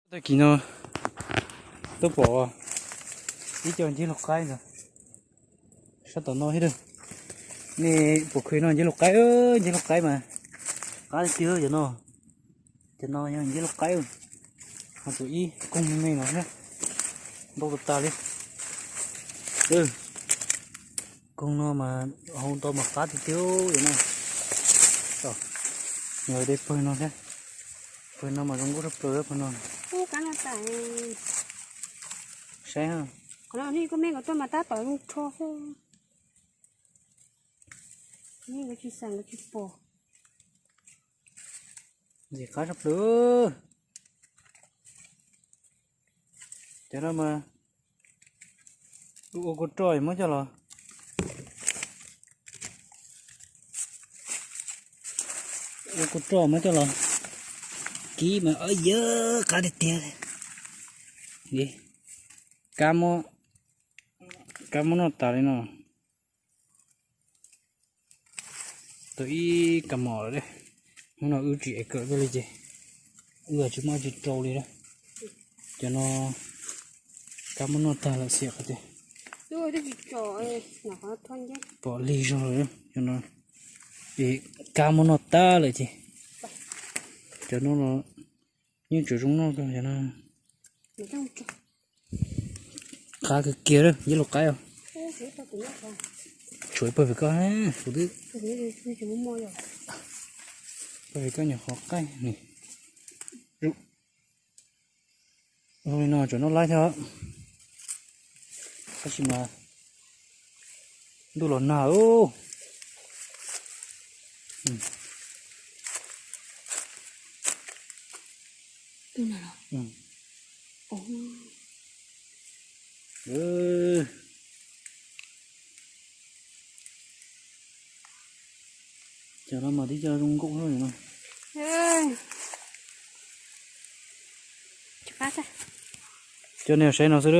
Tag kis no tuaj pom ib co nceb luj qaib ntag. Sab tom no thiab. Nej pom khw no nceb luj qaib, nceb luj qaib mas qab tiag cov no. Cov no yog nceb luj qaib, ho tus ib koog me me no thiab, ntau tas tas li. Koog no mas hau ntau mas qab tiag tiag cov no. Yog de pawg no thiab, pawg no mas zoo nkauj tshaj plaws pawg no. Saib, qhov no nej koj me nkawd tuaj mas tab tom zoo rho xwb. Nej nkawd tsis xav nkawd tsis pom. Ntxim qab tshaj plaws. Cov no mas ua kua roj muab coj los, ua kua roj muab coj los kib mas yog qab tiag tiag. Kab muab, kab muab noj tas li no. Tau ib kab mos lawm. Hnub no wb tsis ev kawm tuaj li ces wb tsis muaj tsis rau li lawm. Cov no kab muab noj tag lawm xiam qhov tias pom lig zog lawm cov no. Es kab muab noj tag lawm ces cov no los yeej tseem zoo noj kawg cov no. Qab kiag kiag nceb luj qaib os. Tshuav ib pawg pem koj, kuv twb pawg pem koj nyuam qhuav qaij ni. Zoo li no tseem noj laib thiab. Tab sis mas ntuj los nag. Cov no mas tib co zoo nkauj no. Cov nej saib no xwb.